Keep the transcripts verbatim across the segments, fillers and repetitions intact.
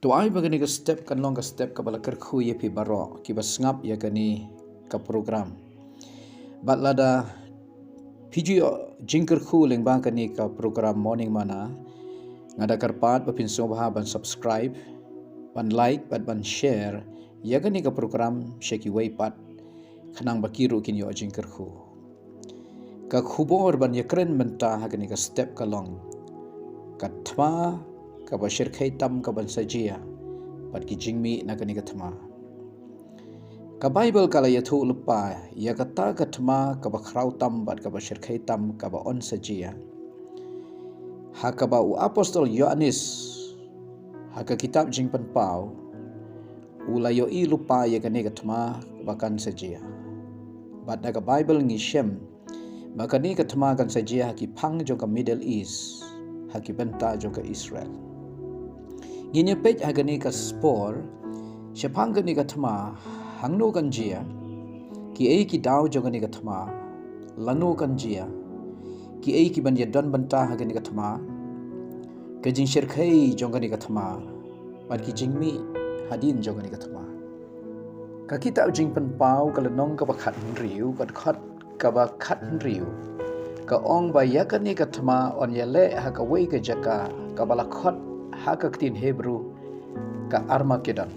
To ai ba kane ka step kan long ka step kaba la kyrkhu ïa phi baroh kiba sngap ïa kane ka program. Bad lada phi ju ïoh jingkyrkhu lyngba kane ka program Morning Manna, nga da kyrpad ba phin sngewbha ban subscribe, ban like bad ban share ïa kane ka program sha kiwei pat, khnang ba ki ruh kin ïoh jingkyrkhu. Ka khubor ban ïakren mynta ha kane ka step ka long: ka thma kaba shyrkhei tam kaban sa jia, bad ki jingmih na kane ka thma. Ka Baibl ka la ïathuh lypa ïa kata ka thma kaba khraw tam bad kaba shyrkhei tam kaba yn sa jia, ha kaba u apostol Ïoannis ha ka kitab Jingpynpaw u la ïohi lypa ïa kane ka thma ba kan sa jia. Bad na ka Baibl ngi shem ba kane ka thma kan sa jia ha ki phang jong ka Middle East, ha ki bynta jong ka Israel. Ngin ïa peit ha kane ka spor, shaphang kane ka thma, hangno kan jia, kiei ki daw jong kane ka thma, lano kan jia, kiei kiban ïadon bynta ha kane ka thma, ka jingshyrkhei jong kane ka thma, bad ki jingmih hadien jong kane ka thma. Ka kitab Jingpynpaw ka lynnong kaba khathynriew, ka dkhot kaba khathynriew, ka ong ba ïa kane ka thma yn ïaleh ha kawei ka jaka kaba la khot ha ka ktien Hebru ka Armageddon.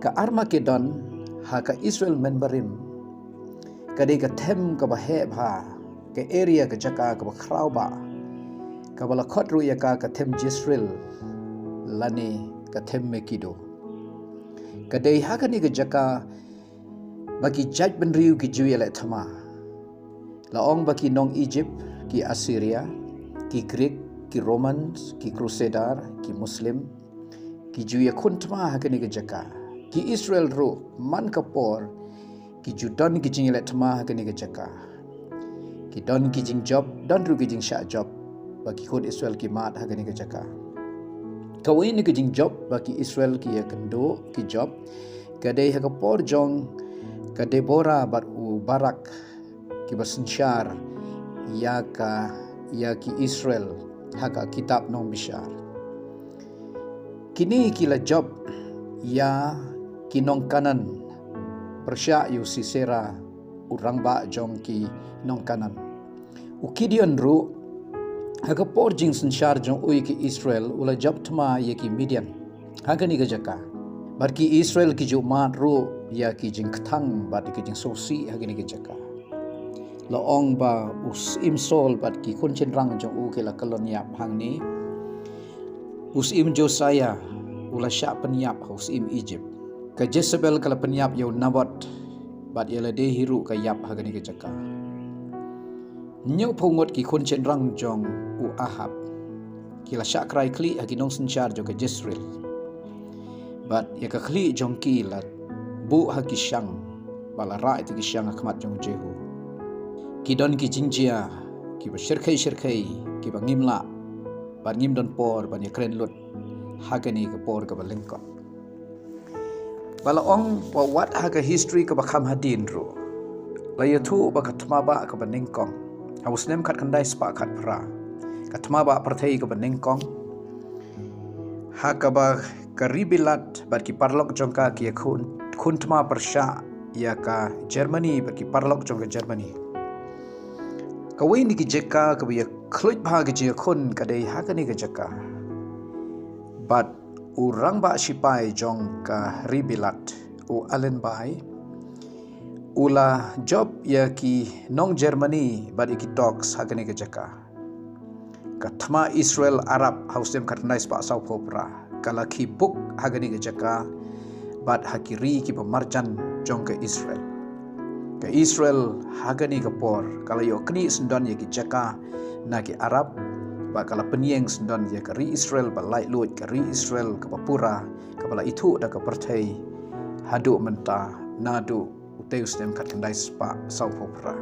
Ka Armageddon ha ka Israel mynbarim ka dei ka them kaba heh bha, ka area, ka jaka kaba khraw bha, kaba la khot ruh ïa ka ka them Jezreel lane ka them Megiddo. Ka dei ha kane ka jaka ba ki jaitbynriew ki ju ïaleh thma. La ong ba ki nong Egypt, ki Assyria, ki Greek, ki Romans, ki Crusader, ki Muslim, ki ju ïakhun thma ha kane ka jaka. Ki Israel ruh man ka por ki ju don ki jingïaleh thma ha kane ka jaka. Ki don ki jingjop, don ruh ki jingshah jop ba ki khun Israel ki mad ha kane ka jaka. Kawei na ki jingjop ba ki Israel ki ïakynduh, ki jop, ka dei ha ka por jong ka Deborah bad u Barak kiba synshar ïa ka, ïa ki Israel ha ka kitab Nongbishar. Kine ki la jop ïa ki nong Kanaan pyrshah ïa u Sisera, u rangbah jong ki nong Kanaan. U Gideon ruh ha ka por jingsynshar jong u ïa ki Israel u la jop thma ïa ki Midian ha kane ka jaka. Bad ki Israel ki ju mad ruh ïa ki jingkthang bad ki jingsngewsih ha kane ka jaka. La ong ba u Syiem Saul bad ki khun shynrang jong u ki la kyllon ïap hangne. U Syiem Josiah u la shah pynïap ha u Syiem Egypt. Ka Jezebel ka la pynïap ïa u Naboth bad ïa lade hi ruh ka ïap ha kane ka jaka. Hynñiewphew ngut ki khun shynrang jong u Ahab ki la shah krai khlieh ha ki nongsynshar jong ka Jezreel. Bad ïa ka khlieh jong ki la buh ha ki shang bad la rah ïa ki shang ha khmat jong u Jehu. Ki don ki jingjia kiba shyrkhei shyrkhei kiba ngim lah bad ngim don por ban ïakren lut ha kane ka por kaba lyngkot. Ba la ong ba wat ha ka history kaba kham hadien ruh la ïathuh ba ka thma bah kaba nyngkong ha u snem khatkhyndai spah khatphra, ka thma bah pyrthei kaba nyngkong, ha kaba ka Ri Bilat bad ki paralok jong ka ki ïakhun, khun thma pyrshah ïa ka Germany bad ki paralok jong ka Germany. Kawei na ki jaka kaba ïa khluit bha ki jingïakhun ka dei ha kane ka jaka. Bad u rangbah shipai jong ka Ri Bilat, u Allenby, u la jop ïa ki nong Germany bad ïa ki Turks ha kane ka jaka. Ka thma Israel Arab ha u snem khatkhyndai spah sawphew phra ka la khie buk ha kane ka jaka bad ha ki ri kiba marjan jong ka Israel. Ka Israel ha kane ka por ka la ïoh knieh syndon ïa ki jaka na ki Arab, bad ka la pynïeng syndon ïa ka ri Israel ba laitluid, ka ri Israel kaba pura, kaba la ithuh da ka pyrthei haduh mynta naduh utei u snem khatkhyndai spah sawphew phra.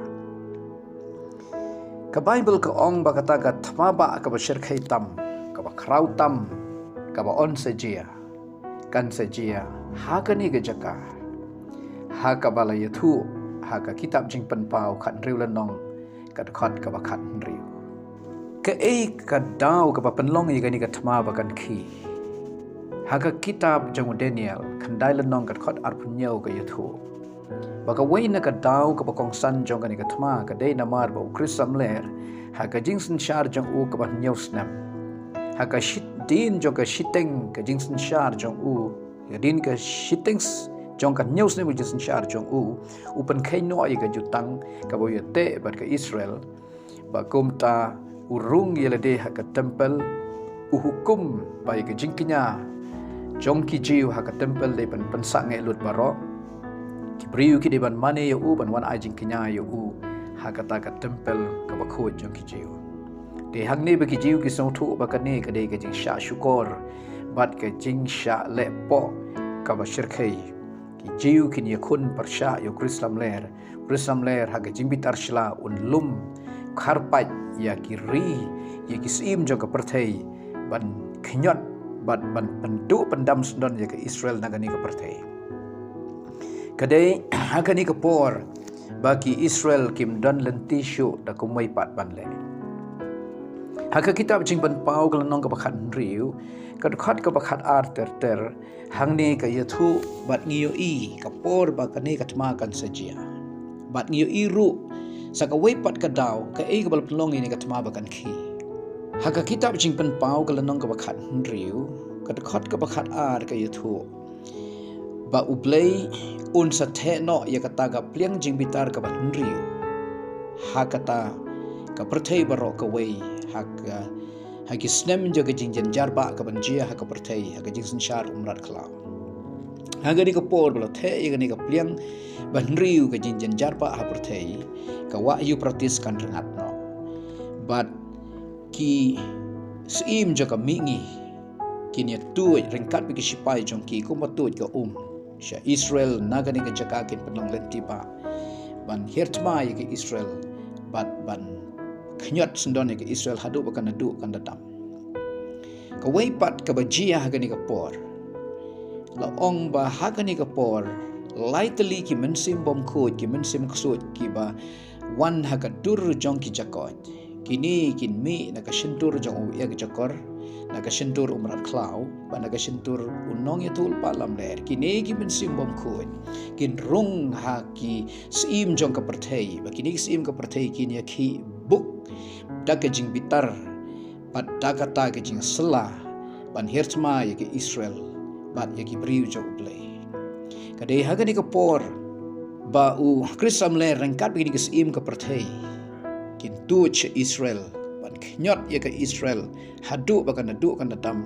Ka Baibl ka ong ba kata ka thma bah kaba shyrkhei tam, kaba khraw tam, kaba yn sa jia, kan sa jia ha kane ka jaka, ha kaba la ïathuh ha ka kitab Jingpynpaw khathynriew lynnong, ka dkhot kaba khathynriew. Kaei ka daw kaba pynlong ïa kane ka thma ba kan khie? Ha ka kitab jong u Daniel, khyndai lynnong ka dkhot arphew hynñiew ka ïathuh ba kawei na ka daw kaba kongsan jong kane ka thma ka dei namar ba u Khrist lamler ha ka jingsynshar jong u kaba hynñiew snem. Ha ka shit-, dien jong ka shiteng ka jingsynshar jong u, ka dien ka shiteng s-, jong ka hynñiew snem ka jingsynshar jong u, u pynkheiñ noh ïa ka jutang kaba u ïateh bad ka Israel, ba kumta u rung ïa lade ha ka templ, u hukum ba ïa ka jingkñia jong ki Jiw ha ka templ dei ban pynsangeh lut baroh. Ki briew ki dei ban mane ïa u, ban wan ai jingkñia ïa u ha kata ka templ kaba khuid jong ki Jiw. Te hangne ba ki Jiw ki sngewthuh ba kane ka dei ka jingshah shukor bad ka jingshah leh poh kaba shyrkhei. Ki Jiw kin ïakhun pyrshah ïa u Khrist lamler, u Khrist lamler ha ka jingbitar shla un lum kharpait ïa ki ri, ïa ki syiem jong ka pyrthei, ban khñiot bad ban pynduh pyndam syndon ïa ka Israel na kane ka pyrthei. Ka dei ha kane ka por ba ki Israel kim don lynti shuh da kumwei pat ban leh. Ha ka kitab Jingpynpaw ka lynnong kaba khathynriew, ka dkhot kaba khatar ter ter, hangne ka ïathuh bad ngi ïohi ka por ba kane ka thma kan sa jia. Bad ngi ïohi ruh sa kawei pat ka daw kaei kaba la pynlong ïa kane ka thma ba kan khie. Ha ka kitab Jingpynpaw ka lynnong kaba khathynriew, ka dkhot kaba khatar ka ïathuh ba U Blei un sa theh noh ïa kata ka pliang jingbitar kaba hynriew ha kata ka pyrthei baroh kawei, ha ka, ha ki snem jong ka jingjynjar ba kaban jia ha ka pyrthei ha ka jingsynshar u mrad khlaw. Ha kane ka por ba la theh ïa kane ka pliang ba hynriew ka jingjynjar ba ha pyrthei, ka wah Euphrates kan rngat noh. Bad ki syiem jong ka mihngi kin ïatuid ryngkat bad ki shipai jong ki kumba tuid ka um sha Israel na kane ka jaka kin pynlong lynti ba ban hiar thma ïa ka Israel bad ban khñiot syndon ïa ka Israel haduh ba kan da duh kan da dam. Kawei pat kaba jia ha kane ka por, la ong ba ha kane ka por lai tylli ki mynsiem bymkhuid, ki mynsiem ksuid kiba wan ha ka dur jong ki jakoit. Kine kin mih na ka shyntur jong u ïakjakor, na ka shyntur u mrad khlaw, bad na ka shyntur u nongïathuhlypa lamler. Kine ki mynsiem bymkhuid kin rung ha ki syiem jong ka pyrthei, ba kine ki syiem ka pyrthei kin ïakhih buk da ka jingbitar bad da kata ka jingsylla ban hiar thma ïa ka Israel bad ïa ki briew jong U Blei. Ka dei ha kane ka por ba U Khrist lamler ryngkat bad kine ki syiem ka pyrthei kin tuid sha Israel ban khñiot ïa ka Israel haduh ba kan da duh kan da dam,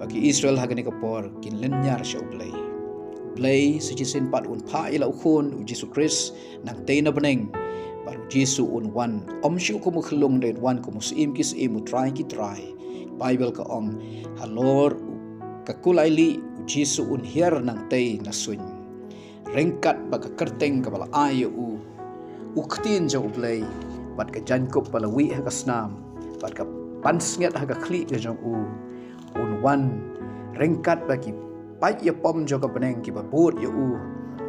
ba ki Israel ha kane ka por kin lynñiar sha U Blei. U Blei sa shisien pat un phah ïa la u Khun u Jisu Khrist nangtei na bneng. Bad u Jisu un wan ym shuh kum u khyllung, dei un wan kum u Syiem ki syiem, u Trai ki trai. Baibl ka ong, halor ka kulai lieh u Jisu un hiar nangtei na suiñ, ryngkat bad ka kyrteng kaba la ai ïa u, u Ktien jong U Blei, bad ka jaiñkup ba la wih ha ka snam, bad ka pansngiat ha ka khlieh ka jong u. Un wan ryngkat bad ki paid ïapom jong ka bneng kiba bud ïa u.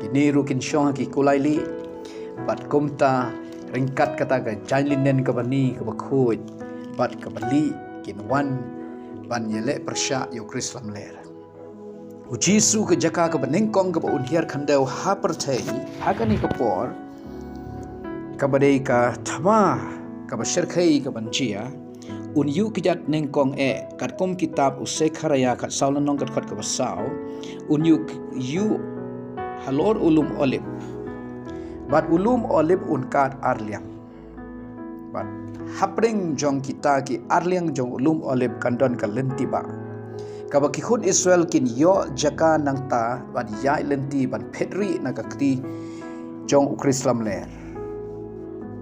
Kine ruh kin shong ha ki kulai lieh, bad kumta ryngkat kata ka jaiñ linen kaba ni kaba khuid bad kaba lieh kin wan ban ïaleh pyrshah ïa U Khrist lamler. U Jisu ka jaka kaba nyngkong kaba un hiar khyndew ha pyrthei ha kane ka por, kaba dei ka thma kaba shyrkhei kaban jia, un ïuh kjat nyngkong eh, katkum kitab u Sekharaïa khatsaw lynnong ka dkhot kaba saw, un ïuh, ïuh halor u lum Olib. Bad u lum Olib un kad ar liang. Bad hapdeng jong kita ki ar liang jong u lum Olib kan don ka lynti ba, kaba ki khun Israel kin ïoh jaka nangta ban ïaid lynti ban phet rieh na ka kti jong U Khrist lamler.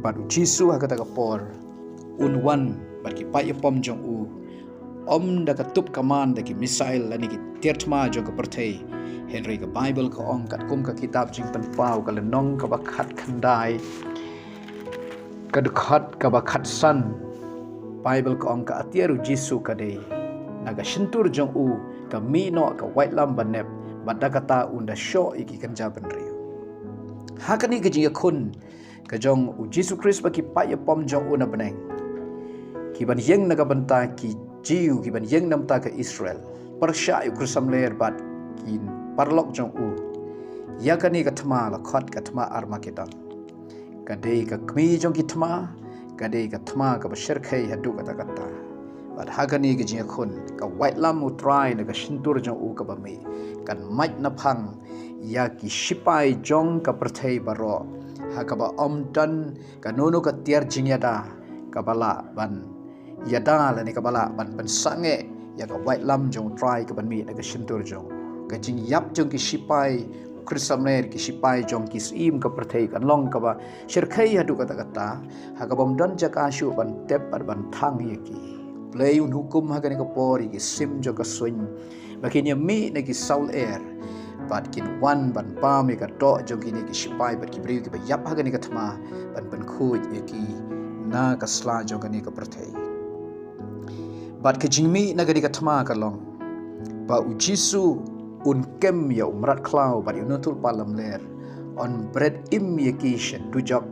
Bad u Jisu ha kata ka por un wan bad ki paid ïapom jong u, ym da ka tup kaman, da ki missile lane ki tiar thma jong ka pyrthei. Hynrei ka Baibl ka ong, katkum ka kitab Jingpynpaw ka lynnong kaba khatkhyndai, ka dkhot kaba khatsan, Baibl ka ong, ka atiar u Jisu ka dei na ka shyntur jong u ka mih noh ka waitlam ba nep, bad da kata un da shoh ïa ki kynja bynriew. Ha kane ka jingïakhun ka jong u Jisu Khrist bad ki paid ïapom jong u na bneng, kiban ïeng na ka bynta ki Jiw, kiban ïeng na ka bynta ka Israel, pyrshah ïa u khristan ler bad ki paralok jong u. Ïa kane ka thma la khot ka thma Armagedon. Ka dei ka kmie jong ki thma, ka dei ka thma kaba shyrkhei haduh katta katta. Bad ha kane ka jingïakhun, ka waitlam U Trai na ka shyntur jong u kaba mih kan mait naphang ïa ki shipai jong ka pyrthei baroh, ha kaba ym don kano kano ka tiar jingïada kaba lah ban ïada lane kaba lah ban pynsangeh ïa ka waitlam jong U Trai kaban mih na ka shyntur jong u. Ka jingïap jong ki shipai u khristan ler, ki shipai jong ki syiem ka pyrthei kan long kaba shyrkhei haduh katta katta, ha kaba ym don jaka shuh ban tep bad ban thang ïa ki. Blei un hukum ha kane ka por ïa ki sim jong ka suiñ ba kin ïa mih na ki saw lyer bad kin wan ban pam ïa ka doh jong kine ki shipai bad ki briew kiba ïap ha kane ka thma, ban pynkhuid ïa ki na ka sla jong kane ka pyrthei. Bad ka jingmih na kane ka thma ka long ba U Jisu un kem ïa u mrad khlaw bad ïa u nongïathuhlypa lamler, un bret im ïa ki sha dujok,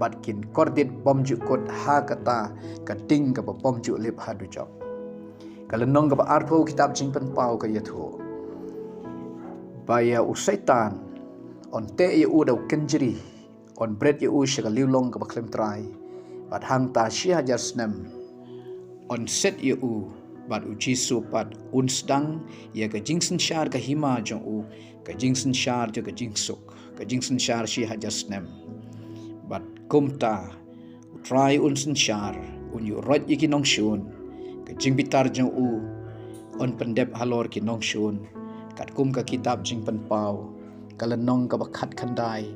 bad kin kordit bymjukut ha kata ka ding kaba bymjuh lip ha dujok. Ka lynnong kaba arphew kitab Jingpynpaw ka ïathuh ba ïa u Soitan un teh ïa u da u kynjri, un bret ïa u sha ka liwlong kaba khlem trai, bad hangta shi hajar snem un set ïa u, bad U Jisu pat un sdang ïa ka jingsynshar ka hima jong u, ka jingsynshar jong ka jingsuk, ka jingsynshar shi hajar snem. Bad kumta U Trai un synshar, un ïuh roit ïa ki nongshun, ka jingbitar jong u un pyndep halor ki nongshun, katkum ka kitab Jingpynpaw ka lynnong kaba khatkhyndai,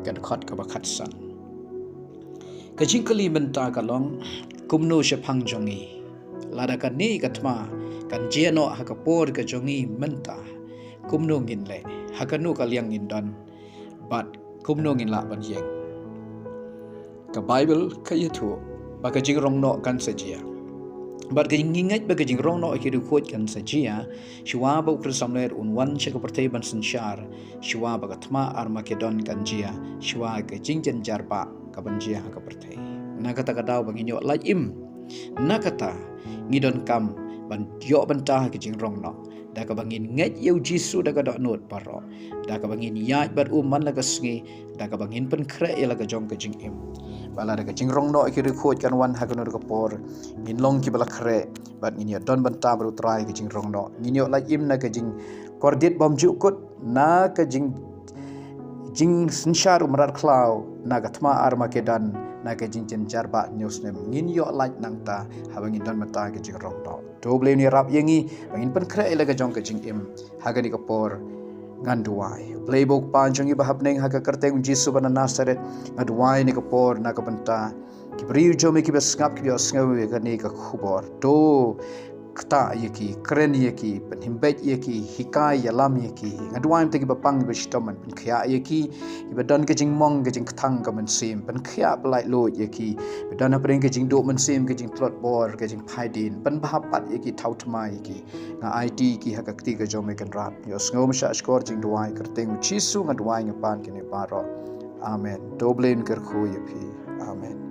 ka dkhot kaba khatsan. Ka jingkylli mynta ka long, kumno shaphang jong ngi? Lada kane ka thma kan jia noh ha ka por ka jong ngi mynta, kumno ngin leh? Ha kano ka liang ngin don? Bad kumno ngin lah ban ïeng? Ka Baibl ka ïathuh ba ka jingrong noh kan sa jia. Bad ka jing, ngi ngeit ba ka jingrong noh ïa ki riewkhuid kan sa jia shuwa ba u khristan lamler un wan sha ka pyrthei ban synshar, shuwa ba ka thma Armagedon kan jia, shuwa ka jingjynjar ba kaban jia ha ka pyrthei. Na kata ka daw ba ngin ïoh lait im, na kata ngi donkam ban ïoh bynta ha ka jingrong noh, da kaba ngin ngeit ïa U Jisu da ka dohnud baroh, da kaba ngin ïaid bad u man la ka sngi, da kaba ngin pynkhreh ïa la ka jong ka jingim. Ba lada ka jingrong noh ïa ki riewkhuid kan wan ha kano ka por, ngin long kiba la khreh bad ngin ïoh don bynta bad U Trai ha ka jingrong noh. Ngin ïoh lait im na ka jingkordit bymjukut, na ka jing, jingsynshar u mrad khlaw, na ka thma Armagedon, na ka jingjynjar ba hynñiew snem. Ngin ïoh lait nangta haba ngin don bynta ha ka jingrong noh. To Blei un ïarap ïa ngi ba ngin pynkhreh ïa la ka jong ka jingim ha kane ka por. Ngan duwai. Blei ba u Kpa jong ngi ba ha bneng, ha ka kyrteng U Jisu ba na Nasareth, nga duwai ha kane ka por na ka bynta ki briew jong me kiba sngap, kiba ïohsngew ïa kane ka khubor. To ktah ïa ki, kren ïa ki, pynhimbeit ïa ki, hikai ïalam ïa ki. Nga duwai mynta kiba pang, kiba shitom, pynkhiah ïa ki, kiba don ka jingmong ka jingkthang ka mynsiem, pynkhiah pyllait luid ïa ki, kiba don hapdeng ka jingduh mynsiem, ka jingtlot bor, ka jingphaidien, pynbha pat ïa ki, thaw thma ïa ki. Nga aiti ki ha ka kti ka jong me Kynrad. Ïohsngew mashah shkor jingduwai, kyrteng U Jisu nga duwai, nga pan kine baroh. Amen. To Blei un kyrkhu ïa phi. Amen.